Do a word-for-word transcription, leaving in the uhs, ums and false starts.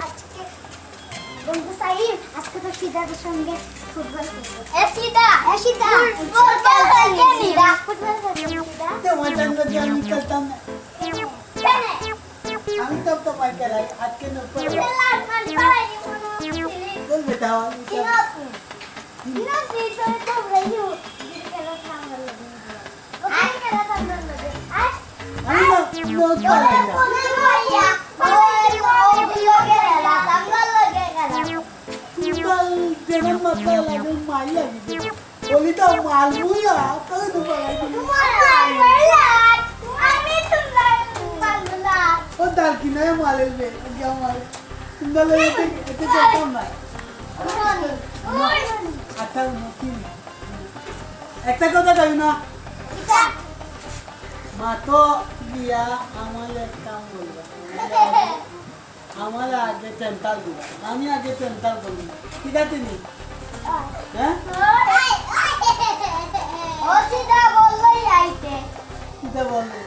আজকে বন্ধু সাহিল, আজকে তো সিদার সঙ্গে ফুটবল খেলবো। এ সিদা, এ সিদা, ফুটবল খেলবি নি? সিদা, ফুটবল খেলবি নি, সিদা? তো মজার মধ্যে আমি খেলতাম না। কেনে? আমি তো তো মাই খেলাই, আজকে নতুন। খেলার মাল পালাই নি কোনো। বল বেটা, আমি তো কিনো তুই? কিনো তুই? তোর তো ভাই ও। খেলা সামনে লাগে। আয় খেলা সামনে লাগে। আয়। আমি না, না, পারি না। ফুটবল যেমন মাথা লাগে, মাই লাগে। বলি তো মাল মুলা, তাহলে তো পালাই না। আমি তোমার মাল মুলা। ও দাল কি নয় মাল এলবে, গিয়া মাল। তোমরা লগে এতে, এতে করতাম না। আচ্ছা, মতি। একটা কথা কই না। মা তো বিয়া আমার এক কাম বলবা। আমার আগে পেন্টাল দিবা। আমি আগে পেন্টাল বলি। ঠিক আছে নি? হ্যাঁ? ও সিধা বললেই আইতে। সিধা বললে।